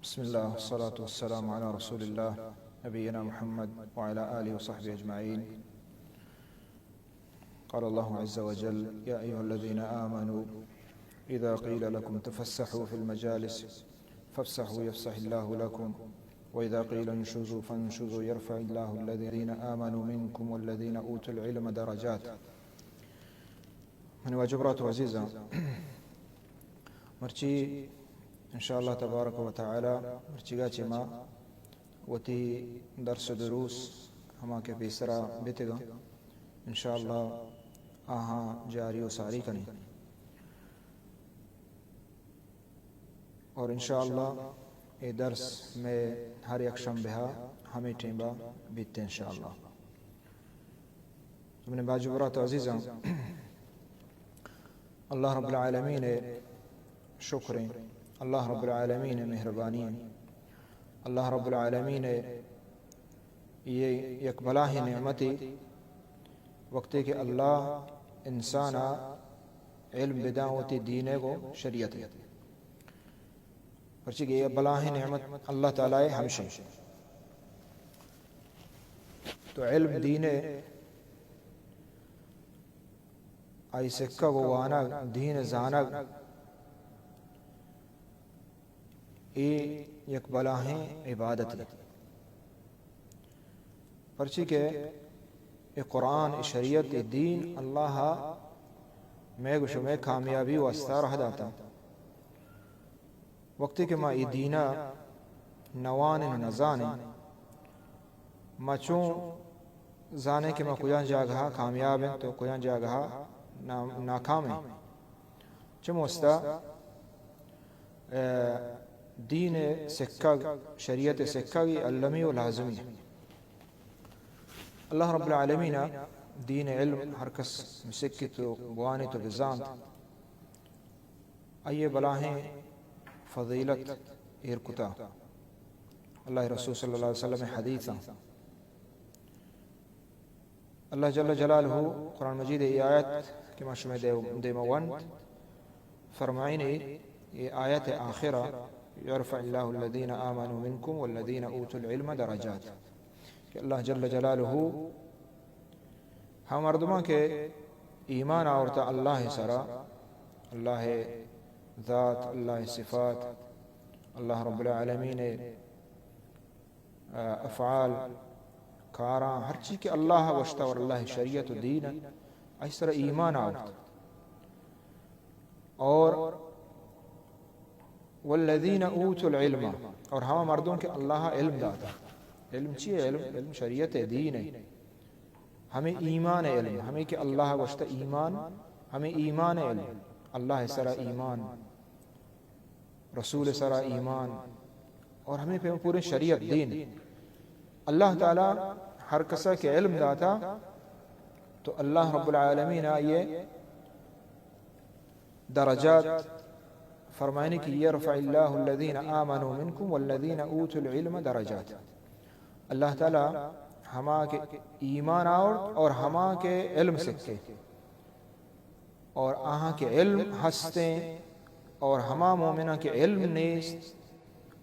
بسم الله، والصلاة والسلام على رسول الله، نبينا محمد وعلى آله وصحبه أجمعين. قال الله عز وجل: يا أيها الذين آمنوا إذا قيل لكم تفسحوا في المجالس فافسحوا يفسح الله لكم، وإذا قيل انشزوا فانشزوا يرفع الله الذين آمنوا منكم والذين أوتوا العلم درجات. منی واجہ برات و عزیزاں، مرچی ان شاء اللہ تبارک و تعالی، مرچیگا چہ ما وتی درس و دروس ہما کہ پیسرا بیتگاں، ان شاء اللہ آہاں جاری و ساری کنیں۔ اور ان شاء اللہ اے درس مئے ہر یک شنبہ ءَ ہمے ٹیمبا بیت ان شاء اللہ۔ تو منی واجہ برات و عزیزاں، اللہ رب العالمین ءِ شکر ایں، اللہ رب العالمین ءِ مہربانی ایں، اللہ رب العالمین ءِ اے یک بلاہیں نعمتے، وقتے کہ اللہ انسان ءَ علم بداں وتی دین ءِ گوں شریعت ءِ۔ پرچی کہ اے بلاہیں نعمت اللہ تعالی ءِ ہمشیں۔ تو علم دین ءِ، آئی سکگ و وانگ، دین ءِ زانگ، اے یک بلاہیں عبادتے۔ پرچی کہ اے قرآن، اے شریعت، اے دین اللہ ءَ مئے گوں شمئے کامیابی واسطہ راہ داتا۔ وقتی کہ ما اے دین ءَ نہ وانیں و نہ زانیں، ما چون زانیں کہ ما کجام جاگہ ءَ کامیاب ایں تو کجام جاگہ ءَ نا-، ناکام ایں؟ چمے واسطہ، اے، دین ءِ سکگ، شریعت ءِ سکگ، اے المی و لازمی۔ اللہ رب العالمین ءَ دین ءِ علم ہر کس بسکیت و بوانیت و بزانت، آئی ءَ بلاہیں فضیلت ایر کتا۔ اللہ ءِ رسول صلی اللہ علیہ وسلم ءِ حدیثاں اللہ جل جلالہ قرآن مجید ءِ اے آیت کہ ما شمئے دے-، دیما ونت، فرمائنی، اے آیت ءِ آخرا: يرفع الله الذين آمنوا منكم والذين أوتوا العلم درجات، کہ اللہ جل جلالہ ہما مردماں کہ ایمان آورتا اللہ ءِ سرا، اللہ ءِ ذات، اللہ ءِ صفات، اللہ رب العالمین ءِ افعال، کاراں، ہرچی کہ اللہ ءَ گوشتا اور اللہ ءِ شریعت و دین ءَ، آئی سرا ایمان آورت۔ اور والذین اوتوا العلم، اور ہما مردم کہ اللہ ءَ علم داتا۔ علم چی ہے؟ علم، علم شریعت ءِ، دین ءِ۔ ہمے ایمان ءِ علم، ہمے کہ اللہ ءَ گوشتا ایمان، ہمے ایمان ءِ علم، اللہ ءِ سرا ایمان، رسول ءِ سرا ایمان اور ہمے پیم پوریں شریعت دین۔ اللہ تعالی ہر کسا کہ علم داتا تو اللہ رب العالمین آئی ءَ درجات، فرمائنی کہ يرفع الله الذين آمنوا منكم والذين أوتوا العلم درجات۔ اللہ تعالی ہما کہ ایمان آورت اور ہما کہ علم سکے، اور آہاں کہ علم ہستیں اور ہما مومناں کہ علم نیست،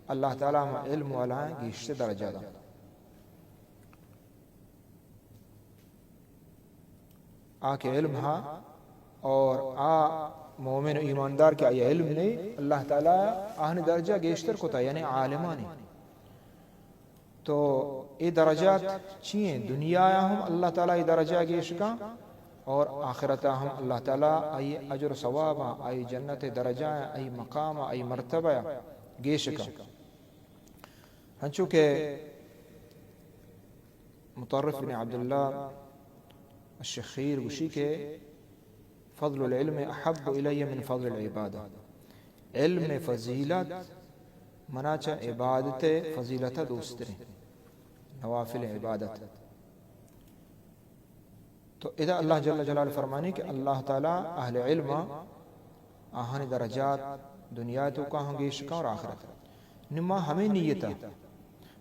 اللہ تعالی ہما علم والا گیشتر درجہ داں۔ آ کہ علم ہا اور آ مومن و ایماندار کہ آئی علم نے، اللہ تعالی آہانی درجہ گیشتر کتا، یعنی عالمانی۔ تو اے درجات چی ہیں؟ دنیا ءَ ہم اللہ تعالی اے درجہ گیش کن اور آخرت ءَ ہم اللہ تعالی آئی اجر و ثواب، آئی جنت درجہ، آئی مقام، آئی مرتبہ گیش کن۔ ہنچو کہ مطرف بن عبداللہ الشخیر گوشی کہ فضل العلم احب الی من فضل العبادہ۔ علم فضیلت منا چہ عبادت فضیلت دوستریں، نوافل عبادت۔ تو ادا اللہ جل جلالہ فرمانی کہ اللہ تعالی اہل علم آہانی درجات دنیا توکا ہم گیش کن اور آخرت۔ نما ہمیں نیتا،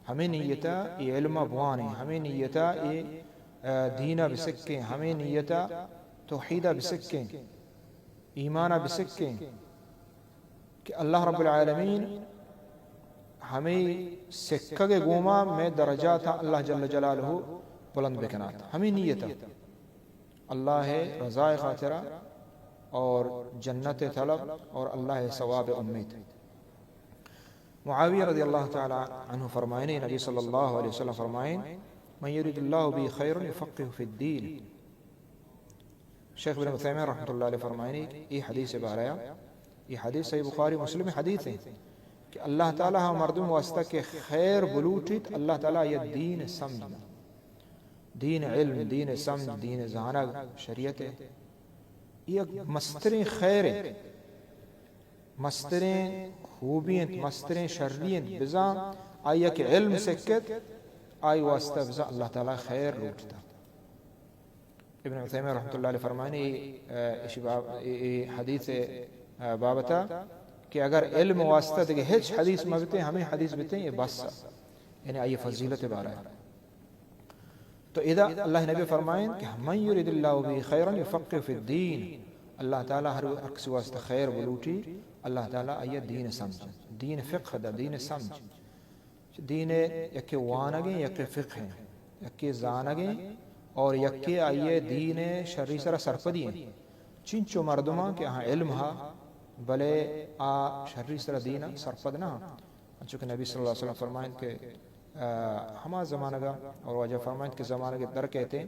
ہمیں نیتا اے علم بوانیں، ہمیں نیتا اے، آ، دینا بسکیں، ہمیں نیتا توحیدا بسکیں، ایمانا بسکیں کہ اللہ رب العالمین ہمے سکگ ءِ گوما مئے درجات اللہ جل جلالہ بلند بکنات۔ ہمے نیت ءَ اللہ ءِ رضا ءِ خاطرا اور جنت ءِ طلب اور اللہ ءِ ثواب ءِ امید۔ معاویہ رضی اللہ تعالی عنہ فرمائنی، نبی صلی اللہ علیہ وسلم فرمائن، من یرید اللہ به خیرا یفقهه فی الدین۔ شیخ ابن عثیمین رحمۃ اللہ علیہ فرمائنی، اے حدیث بارہ، اے حدیث صحیح بخاری مسلم حدیث ہے کہ اللہ تعالی ہا مردم واسطہ کہ خیر بلوٹیت، اللہ تعالی آئی دین سمجھ، دین علم، دین سمجھ، دین زانگ، شریعت ہے۔ یہ مستریں خیر ہے، مستریں خوبی انت، مستریں شری انت۔ بزاں آئی کہ علم سکت، آئی واسطہ بزاں اللہ تعالی خیر لوٹتا۔ ابن عثیمین رحمۃ اللہ علیہ فرمانی، اے، اشی باب-، اے، اے حدیث، اے، بابتا کہ اگر علم واسطہ دگہ ہچ حدیث مہ بتیں، ہمیں حدیث بتیں، یہ بس، یعنی آئی فضیلت بارہ۔ تو ادا اللہ نبی فرمائیں کہ من یرید اللہ به خیرا یفقهه فی الدین، اللہ تعالی ہر، ہر کسی واسطہ خیر بلوٹی، اللہ تعالی آئی دین سمجھ، دین فقہ دا، دین سمجھ۔ دین یکے وانگیں، یکے فقہ ہیں، یکے زانگیں اور یکے آئیے دین شری سرا سرپدی ہیں۔ چنچو مردماں کہ آہاں علم ہا، بلے آ شری سرا دین سرپد نہ ہاں۔ انچو کہ نبی صلی اللہ علیہ وسلم فرمائیں کہ، آ، ہما زمانگا اور واجہ فرمائیں کہ زمانگے در کہتے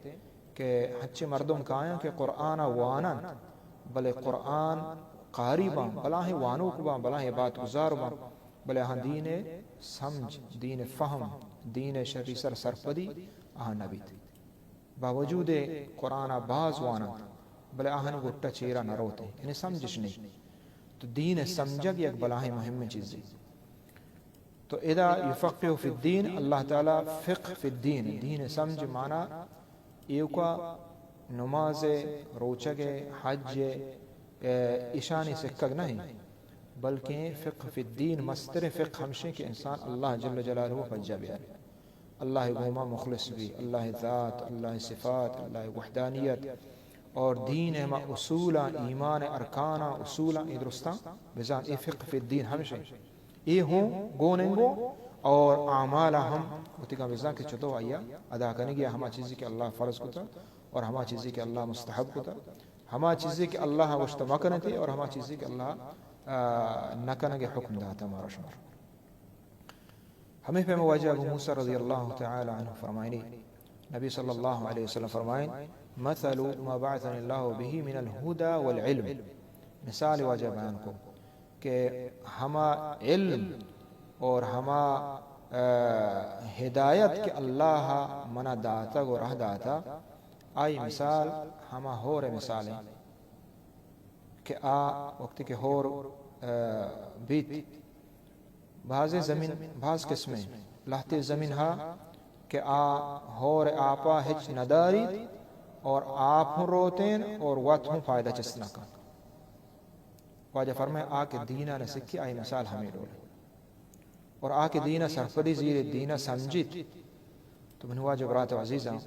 کہ ہنچے مردم کایاں کہ قرآن وانن، بلے قرآن قاری باں، بلاہیں وانوک باں، بلاہیں بات گزار باں، بلے آہاں دین سمجھ، دین فہم، دین شری سر سرپدی آہاں نبیت۔ باوجود قرآن باز واننت، بلے آہانی گٹا چیرا نروت، یعنی سمجھش نہیں۔ تو دین سمجھگ یک بلاہیں مہمیں چیزے۔ تو ادا یفقه فی الدین، اللہ تعالی فقہ فی الدین، دین سمجھ معنی ایوکا نماز، روچگ، حج، اے، ایشانی سکگ نہیں، بلکہ فقہ فی الدین، مستر فقہ ہمشیں کہ انسان اللہ جل جلالہ پجا بیار، اللہ گوما مخلص بی، اللہ ذات، اللہ صفات، اللہ وحدانیت اور دین ہما اصولاں، ایمان ارکاناں، اصولاں، اے درستاں بزان، اے فقہ فی الدین ہمشیں۔ اے ہوں گون انگو اور اعمال ہم وتیگا بزاں کہ چتو آیا ادا کنگی، ہما چیزی کہ اللہ فرض کتا اور ہما چیزی کہ اللہ مستحب کتا، ہما چیزی کہ اللہ گوشت مکنتے اور ہما چیزی کہ اللہ، آ، نکنگ حکم داتا مارا شمار۔ ہمیں پہ واجہ ابو موسیٰ رضی اللہ تعالی عنہ فرمائنی، نبی صلی اللہ علیہ وسلم فرمائیں، مثل ما بعثنی اللہ به من الهدى والعلم، مثال واجہ بیان کو کہ ہما علم اور ہما، آ، ہدایت کہ اللہ منا داتگ و راہ داتا، آئی مثال ہما ہور مثال ہیں کہ آ وقتی کہ ہور، آ، بیت، بازیں زمین، باز قسمیں، لہتے زمین ہا کہ آ ہور آپا ہچ نداریت اور آپ ہوں روتین اور وت ہوں فائدہ چست نہ کن۔ واجہ فرمائے، آ کہ دینا نہ سکی، آئی مثال ہمیں ڈول۔ اور آ کہ دینا سرپدی زیریت، دینا سمجھیت، تو منی واجہ برات و عزیزاں،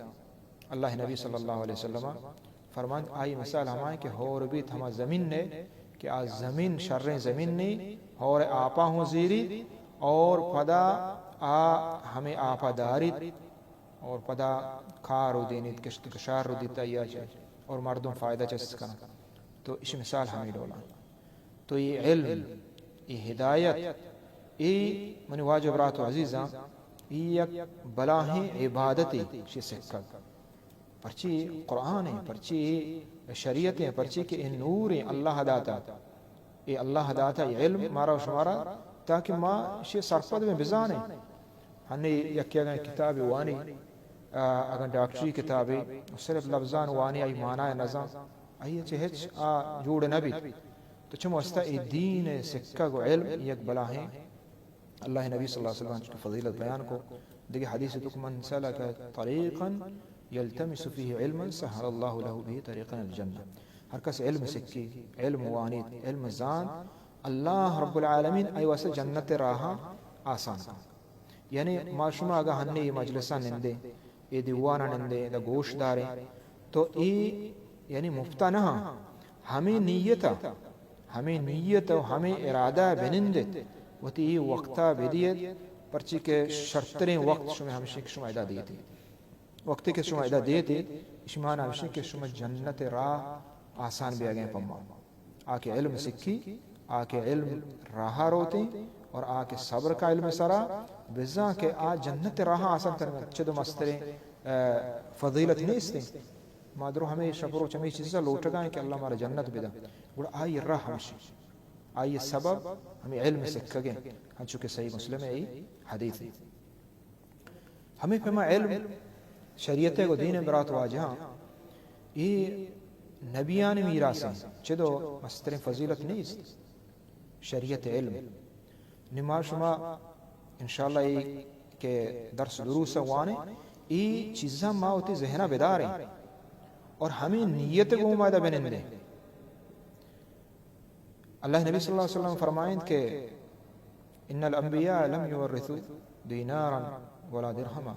اللہ نبی صلی اللہ علیہ وسلم فرمانت، آئی مثال ہمائیں کہ ہور بیت ہما زمین نے کہ آ زمین شریں زمین نے، ہور آپا ہوں زیریت اور پدا آ ہمیں آپا داریت اور پدا کار و دینیت، کشت کشار رو دیتا یا چے، اور مردم فائدہ چست کن۔ تو اش مثال ہمیں ڈولا۔ تو اے علم، اے ہدایت، اے منی واجہ برات و عزیزاں، اے یک بلاہیں عبادتے، شی سکگ۔ پرچی قرآن ہیں، پرچی شریعت ہیں، پرچی کہ اے نور ہیں اللہ داتا۔ اے اللہ داتا اے علم مارا و شمارا، تاکہ ما شی سرپد میں بزانیں۔ ہنی یکی اگاں کتابے وانی، آ، اگاں ڈاکٹری کتابے، صرف لفظان وانی، آئی معنی نزان، آئی چہ ہچ آ جوڑ نہ بیت۔ تو چم واسطہ اے دین سکگ و علم یک بلاہیں، اللہ نبی صلی اللہ علیہ وسلم چہ فضیلت بیان کو۔ دیگہ حدیث تو کہ من سلک طریقا یلتمس فیہ علما سہل اللہ لہ بہ طریقا الجنہ۔ ہر کس علم سکی، علم وانیت، علم زانت، اللہ رب العالمین آئی واسطہ جنت راہاں آسان کن۔ یعنی ما شما اگاں ہنی اے مجلساں نندیں، اے دیواناں نندیں، ادا گوش داریں، تو اے یعنی مفتا نہ ہاں۔ ہمیں نیت ء، ہمیں نیت و ہمیں ارادہ ء بنندت وتی اے وقتا بدیت، پرچی کہ شرتریں وقت شمئے ہمشی کہ شما ادا دیتی۔ وقتی کہ شما ادا دیتی، اشی مانا ہمشی کہ شما جنت راہ آسان بیاگیں پما۔ آ کہ علم سکی، آ کہ علم راہ روتی اور آ کہ صبر کا علم سرا، بزاں کہ آ جنت راہ آسان تر۔ چہ دو مستریں، آ، فضیلت نیستی۔ ما درو ہمیں شپ روچ ہمیں چیزا لوٹگائیں کہ اللہ مارا جنت بدا۔ گڑا آئی راہ ہمشی، آئی سبب ہمیں علم سکگیں، ہنچو کہ صحیح مسلم ء ای حدیث۔ ہمیں پیما علم شریعت ء گو دین ء برات واجہاں، اے نبیانی میراث ہیں، چدو مستریں فضیلت نیست شریعت علم۔ نما شما انشاءاللہ اے کہ درس دروس وانے، اے چیزاں ما وتی ذہن ء بداریں اور ہمیں نیت گوں ما ادا بنندیں۔ اللہ نبی صلی اللہ علیہ وسلم فرمائند کہ ان الانبیاء لم یورثوا دینارا ولا درہما،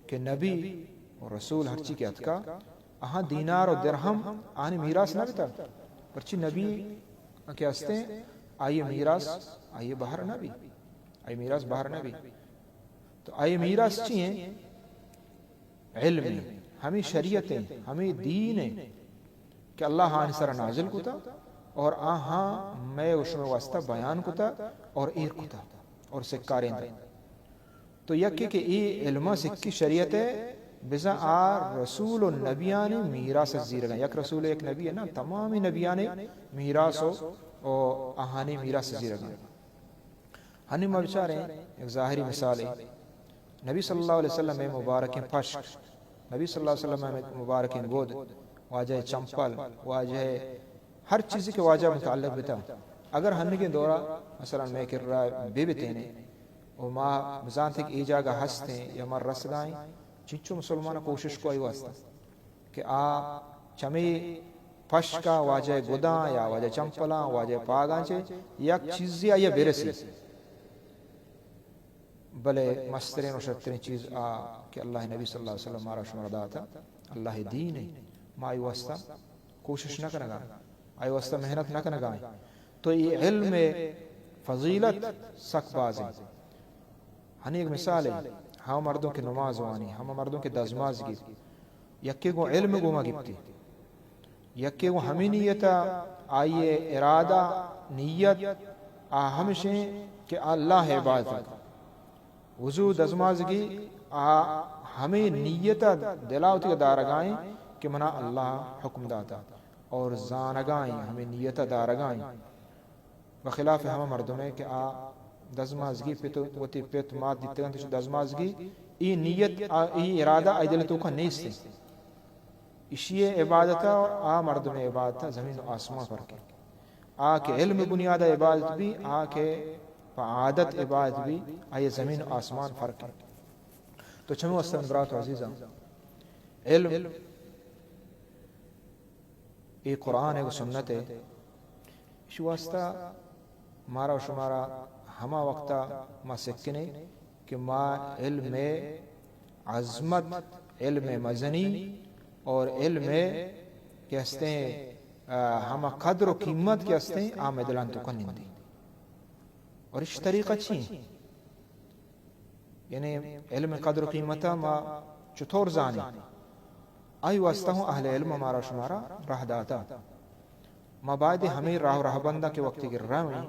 کہ نبی و رسول ہرچی کہ اتکا، آہاں دینار و درہم آنی میراث نہ بتا۔ پرچی نبی کہ ہستیں، آئی میراث، آئی بہر نہ بی، آئی میراث بہر نہ بی۔ تو آئی میراث چی ہیں؟ علم ہیں، ہمیں شریعت ہیں، ہمیں دین ہیں کہ اللہ آنی سر نازل کتا اور آہاں میں و شمے واسطہ بیان کتا اور ایر کتا اور سکاریں دا۔ تو یکے کہ اے علم سکی شریعت ہے، بزاں آ رسول و نبیانی میراث زیرگا۔ یک رسول، یک نبی ہے نا، تمامی نبیانی میراث و، و آہانی میراث زیرگا۔ ہنی ما بچاریں یک ظاہری مثالے۔ نبی صلی اللہ علیہ وسلم ء مبارکیں پشک، نبی صلی اللہ علیہ وسلم ء مبارکیں گود، واجہ چمپل، واجہ ہر چیزی کہ واجہ متعلق بتا، اگر ہنگیں دورا مثلاً مئے کرا بہ بتینے و ما بزانتے کہ اے جاگہ ہستیں یا ما رسگائیں، چنچو مسلمان کوشش کو ای واسطہ کہ آ چمے پشکا واجہ گداں یا واجہ چمپلاں، واجہ پاگاں چے یک چیزے آئی برسی۔ بلے مسترین و شرترین چیز آ کہ اللہ نبی صلی اللہ علیہ وسلم مارا شمارا داتا، اللہ دین ہے۔ ما آئی واسطہ کوشش نہ کنگا، آئی واسطہ محنت نہ کنگا۔ تو یہ علم فضیلت سک باز ہے۔ ہنی ایک مثال ہے، ہم مردوں کے نماز وانی، ہم مردوں کے دزماز گیت، یکے گوں علم گوما گپتی، یکے گوں ہمیں نیت، آئی ارادہ، نیت آ ہمشیں کہ اللہ عبادت۔ وضو دزمازگی آ ہمیں نیت دلاوتی دارگائیں کہ منا اللہ حکم داتا اور زانگائیں ہمیں نیت دارگائیں۔ بخلاف ہما مردمے کہ آ دزمازگی پت، وتی پت مات دیتگنت، چہ دزمازگی ای نیت، آ، ای ارادہ آئی دل توکا نیست۔ اشی عبادت اور آ مردم عبادت زمین و آسمان فرق ہے۔ آ کہ علم بنیاد عبادت بھی، آ کہ پہ عادت عبادت بھی، آئی زمین و آسمان فرق ہے۔ تو چمے واسطہ من برات و عزیزاں، علم اے قرآن ء و سنت ء، ایشی واسطہ مارا و شمارا ہما وقتا ما سکنے کہ ما علم عظمت، علم مزنی اور علم کہ ہستیں، آ، ہما قدر و قیمت کہ ہستیں، آ مئے دلان توکا نندی۔ اور ایشی طریقہ چی ہیں؟ یعنی علم قدر و قیمتا ما چطور زانیں؟ آئی واسطہ ہوں اہل علم مارا شمارا راہ داتا۔ ما باید ہمیں راہ و رہبنداں کہ وقتی کہ رویں،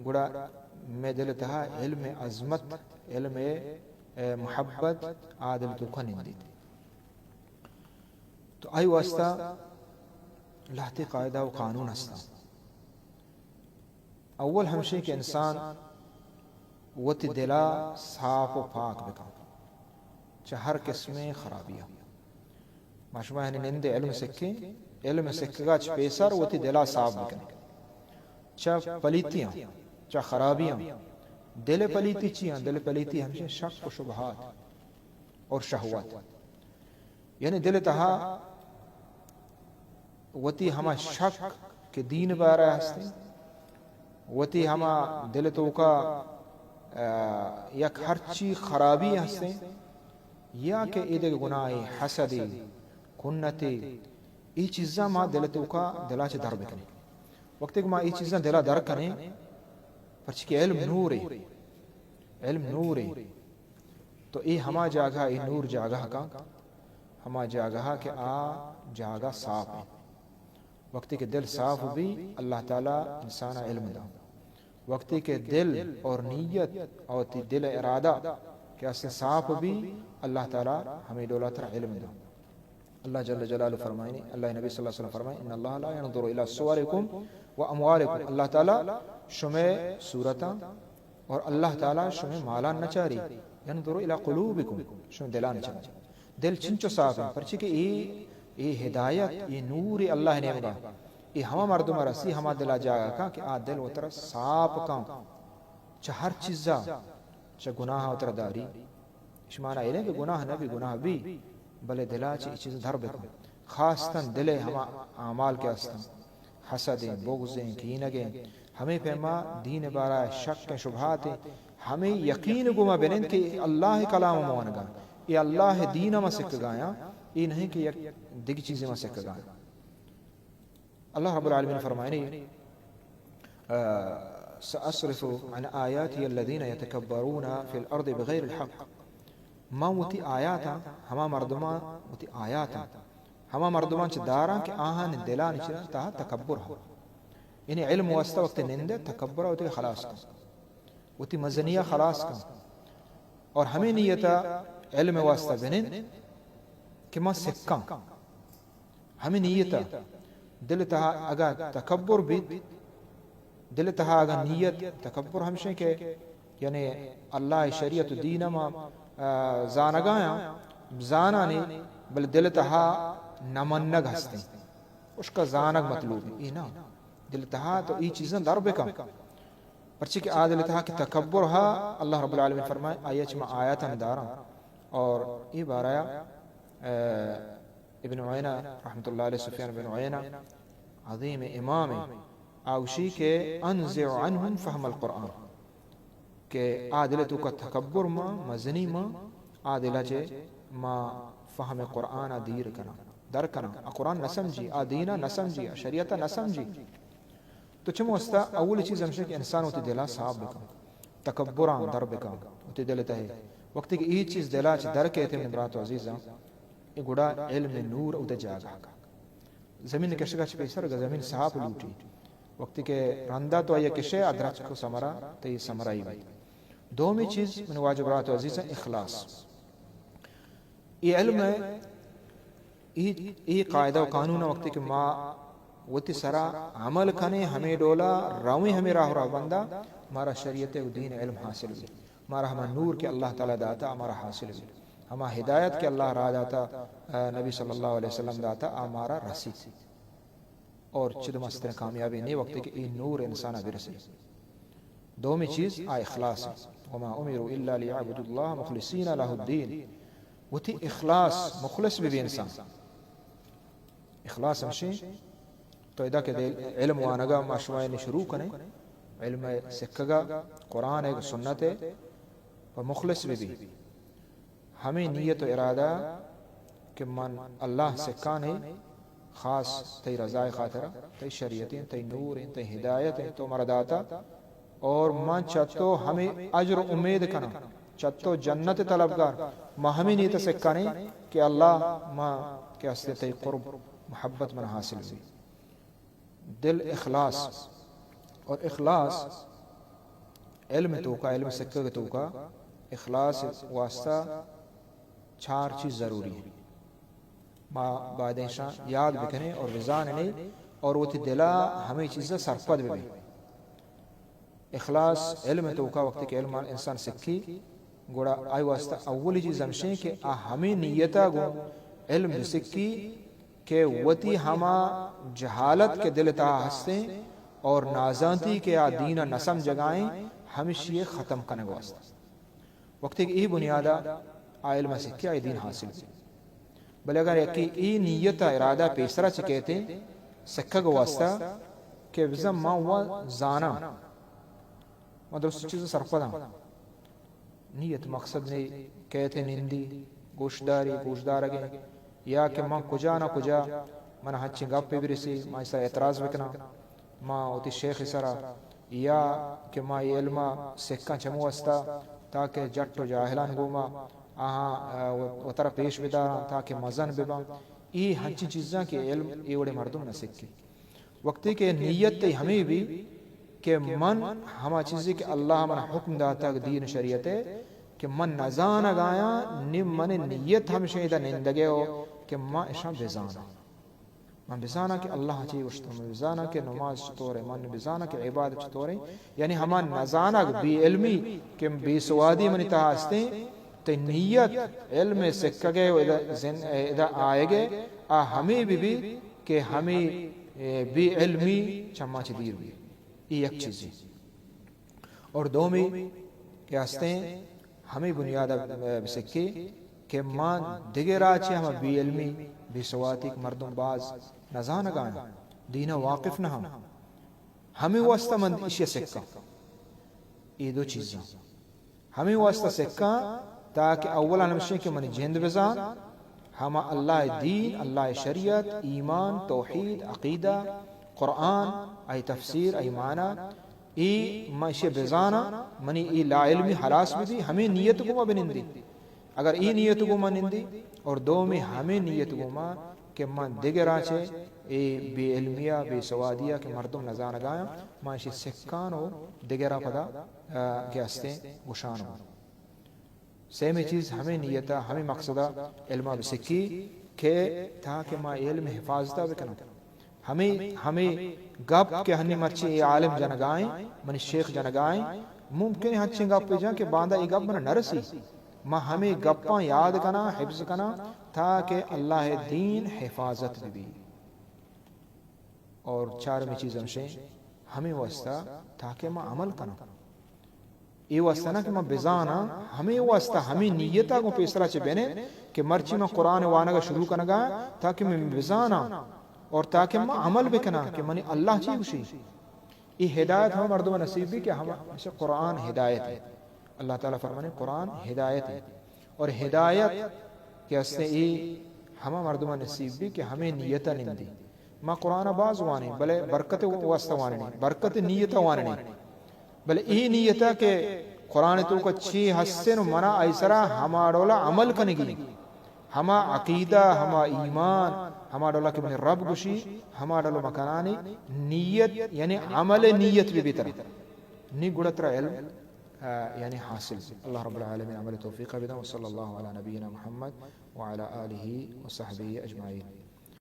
گڑا مئے دل تہا علم عظمت، علم، اے، محبت آ دل توکا نندیت۔ تو آئی واسطہ لہتے قاعدہ و قانون ہستاں۔ اول ہمشی کہ انسان وتی دلا صاف و پاک بکن چہ ہر قسمیں خرابیاں۔ ما شما یعنی نند علم سکیں، علم سکگا چہ پیسر وتی دلا صاف بکن چہ پلیتیاں، چہ خرابیاں۔ دل پلیتی چی ہیں؟ دل پلیتی ہمشی شک و شبہات اور شہوت۔ یعنی دل تہا وتی ہما شک کہ دین بارہ ہستیں، وتی ہما دل توکا، آ، یک ہرچی خرابی ہستیں، یا کہ ایدگہ گناہی، حسدی، کنتی، ای چیزاں ما دل توکا دلا چہ در بکنیں۔ وقتی کہ ما ای چیزاں دلا در کنیں، پرچی کہ علم نورے، علم نورے۔ تو اے ہما جاگہ، اے نور جاگہ کا، ہما جاگہ کہ آ جاگہ صاف ہے۔ وقتی کہ دل صاف بی، اللہ تعالی انسان علم دا۔ وقتی کہ دل اور نیت اور تی دل ارادہ کہ اسے صاف بی، اللہ تعالی ہمیں ڈولا ترا علم دا۔ اللہ جل جلالہ فرمائنی، اللہ نبی صلی اللہ علیہ وسلم فرمائنی، ان اللہ لا ينظر الى صوركم واموالكم، اللہ تعالی شمے صورتاں اور اللہ تعالی شمے مالان نچاری، ينظر الى قلوبكم، شمے دلان چاری۔ دل چنچو صاف ہیں، پرچی کہ اے، اے ہدایت، اے نور اللہ نیمگا، اے ہما مردم رسی، ہما دلا جاگا کا کہ آ دل وترا صاف کن چہ ہر چیزا، چہ گناہ وترا داری۔ اشمانا ایلیں کہ گناہ نہ بی، گناہ بی، بلے دلا چہ اے چیز در بکن۔ خاصتاً دلے ہما اعمال کہ ہستن، حسدیں، بغضیں، کینگیں، ہمیں پیما دین بارا شک شبہاتیں، ہمیں یقین گوما بنند کہ اللہ کلام موانگا، اے اللہ دین ما سکگایاں، اے نہیں کہ یک دگی چیزیں ما سکگایاں۔ اللہ رب العالمین فرمائنی، آ، سأصرف عن آياتي الذين يتكبرون في الأرض بغير الحق۔ من وتی آیاتاں، ہما مردمان وتی آیاتاں، ہما مردمان چہ داراں کہ آہان دلانی چہ تہا تکبر ہا۔ یعنی علم واسطہ وقت نندے تکبر وتی خلاص کن، وتی مزنیہ خلاص کن، اور ہمیں نیتا علم واسطہ بنند کہ من سکاں۔ ہمے نیت ء دل تہا اگاں تکبر بیت، دل تہا اگاں نیت تکبر ہمشیں کہ یعنی اللہ شریعت و دین ما، آ، زانگایاں، زانانی، بل دل تہا نمنگ ہستیں۔ اشکا زانگ مطلوب اے نا۔ دل تہا تو ای چیزاں در بکن۔ پرچی کہ آ دل تہا کہ تکبر ہا، اللہ رب العالمین فرمائے، آیا چما آیاتاں داراں۔ اور ای بارہ، آ، ابن عیینہ رحمۃ اللہ علیہ، سفیان بن عیینہ، عظیم امام، آوشی کہ انزع عنہم فہم القرآن، کہ آ دل توکا تکبر ما، مزنی ما، آ دلا چہ ما فہم قرآن دیر کناں، در کناں۔ آ قرآن نہ سمجھی، آ دینا نہ سمجھی، آ شریعتا نہ سمجھی۔ تو چمو استا اولی چیز ہمشہ کہ انسان وتی دلا صاف بکن، تکبران در بکن وتی دل تہے۔ وقتی کہ ای چیز دلا چہ در کیتے من برات و عزیزاں، اے گڑا علم نور اودا جاگہ۔ زمین کشگا چہ پیسر گا زمین صاف لوٹی۔ وقتی کہ رندا تو آیا کشے، ادرچ کو سمرا، تئی سمرائی بیت۔ دومی چیز من واجب برات و عزیزاں اخلاص۔ اے علم ء اے، اے قاعدہ و قانون ء وقتی کہ ما وتی سرا عمل کنیں، ہمے ڈولا رویں، ہمے راہ و رہبندا، مارا شریعت و دین علم حاصل بی، مارا ہما نور کہ اللہ تعالی داتا، مارا حاصل بی، ہما ہدایت کہ اللہ را داتا، آ، نبی صلی اللہ علیہ وسلم داتا، آ مارا رسیت۔ اور چد مستریں کامیابی نے وقتی کہ اے نور انسان ء برسے۔ دومی چیز آ اخلاص ہے۔ وما امروا الا ليعبدوا الله مخلصين له الدين۔ وتی اخلاص، مخلص بہ بی انسان۔ اخلاص ہمشی تو ادا کہ دل علم وانگا ما شما یعنی شروع کنے، علم سکگا، قرآن ہے، سنت ہے، و مخلص بہ بی۔ ہمے نیت و ارادہ کہ من اللہ سکانے خاص تئی رضائے خاطرا، تئی شریعتیں، تئی نوریں، تئی ہدایتیں، تو مرا داتا اور من چہ تو ہمے اجر و امید کناں، چہ تو جنت طلبگار، ما ہمے نیت سکانے کہ اللہ ما کہ ہستے تئی قرب محبت من حاصل بی۔ دل اخلاص، اور اخلاص علم توکا، علم سکگ توکا اخلاص واسطہ چار چیز ضروری ہیں۔ ما باید ایشاں یاد بکنیں اور بزانیں اور وتی دلا ہمیں چیزا سرپد ببیں۔ اخلاص علم توکا وقتی کہ علم انسان سکی، گڑا آئی واسطہ اولی چیز ہمشیں کہ آ ہمیں نیتا گوں علم بسکی کہ وتی ہما جہالت کہ دل تہا ہستیں اور نازانتی کہ آ دین نہ سمجھگائیں، ہمشی ختم کنگ واسطہ۔ وقتی کہ ای بنیادا آ علم سکی، آئی دین حاصل بی۔ بلے اگر یکی ای نیت ارادہ پیسرا چہ کہتے سکگ واسطہ کہ بزن ما و زاناں، ما درست چیز سرپداں، نیت مقصد نے کہتے نندی، گوشداری، گوشدارگیں، یا کہ من کجا نہ کجا من ہنچیں گپے برسی، ما ایسا اعتراض بکناں، ما وتی شیخ سرا یا کہ ما اے علم ءَ سکاں چمو واسطہ تاکہ جٹ و جاہلان گوما آہاں، آ، و-، وترا پیش بداراں تاکہ مزن بباں۔ اے ہنچیں چیزاں کہ علم اے وڑیں مردم نہ سکے۔ وقتی کہ نیت تئی ہمے بی کہ من ہما چیزے کہ اللہ من حکم داتگ دین شریعت ءَ کہ من نزانگ آیاں، نی من نیت ہمشیں ادا نندگے ہو کہ من اشاں بزاناں۔ من بزاناں کہ اللہ چی گوشتہ، من بزاناں کہ نماز چطورے، من بزاناں کہ عبادت چطورے۔ یعنی ہما نزانگ، بے علمی کہ بے سوادی منی تہا ہستیں، تئی نیت علم سکگے و ادا زن-، ادا آیگے، آ ہمے بہ بی کہ ہمے، اے، بے علمی چما چہ دیر بی۔ اے یک چیزے۔ اور دومی کہ ہستیں، ہمے بنیاد ءَ بسکے کہ ما دگہ راہ چہ ہما بے علمی، بے سواتی کہ مردم باز نزانگاں، دین ءَ واقف نہ ہم۔ ہمے واسطہ من اشی ءَ سکاں۔ اے دو چیزاں۔ ہمے واسطہ سکاں تاکہ اولا ہمشیں کہ منی جند بزان، ہما اللہ دین، اللہ شریعت، ایمان، توحید، عقیدہ، قرآن، آئی تفسیر، آئی معنی، اے من اشی بزاناں، منی اے لا علمی ہلاس بہ بی، ہمے نیت گوما بنندی۔ اگر اے نیت گوما نندی اور دومی ہمے نیت گوما کہ من دگہ راہ چہ اے بے علمیا، بے سوادیا کہ مردم نزانگایاں، من اشی سکان و دگہ راہ پدا، آ، کہ ہستیں گشان و۔ سیمی چیز ہمے نیتا، ہمے مقصدا علما بسکی کہ تاکہ ما علم حفاظتا بکناں۔ ہمے، ہمے گپ کہ ہنی مرچی اے عالم جنگائیں، منی شیخ جنگائیں، ممکن ہے ہنچیں گپ جن کہ باندا اے گپ من نرسی۔ ما ہمے گپاں یاد کناں، حفظ کناں، تاکہ اللہ دین حفاظت بہ بی۔ اور چارمی چیز ہمشیں، ہمے واسطہ تاکہ ما عمل کناں۔ اے واسطہ نہ کہ ما بزاناں، ہمے واسطہ ہمے نیتا گوں پیسرا چہ بنے کہ مرچی من قرآن وانگا شروع کنگا تاکہ من بزاناں اور تاکہ ما عمل بکناں کہ منی اللہ چی گوشی۔ اے ہدایت ہما مردم نصیب بی کہ ہما، ہمیشہ قرآن ہدایت ہے۔ اللہ تعالی فرمانے قرآن ہدایت ہے۔ اور ہدایت کہ ہستے اے ہما مردم نصیب بی کہ ہمے نیت نندی۔ ما قرآن باز وانیں، بلے برکت واسطہ واننے، برکت نیت واننے۔ بلے اے نیت کہ قرآن توکا چی ہستن و منا ایسرا ہما ڈولا عمل کنگی۔ ہما عقیدہ، ہما ایمان، ہما ڈولا کہ منی رب گوشی، ہما ڈولا مکنانی نیت، یعنی عمل نیت بہ بی ترا۔ نی گڑا ترا علم، آ، یعنی حاصل بی۔ اللہ رب العالمین عمل توفیق بدن۔ وصلی اللہ علی نبینا محمد وعلی آلہ وصحبہ اجمعین۔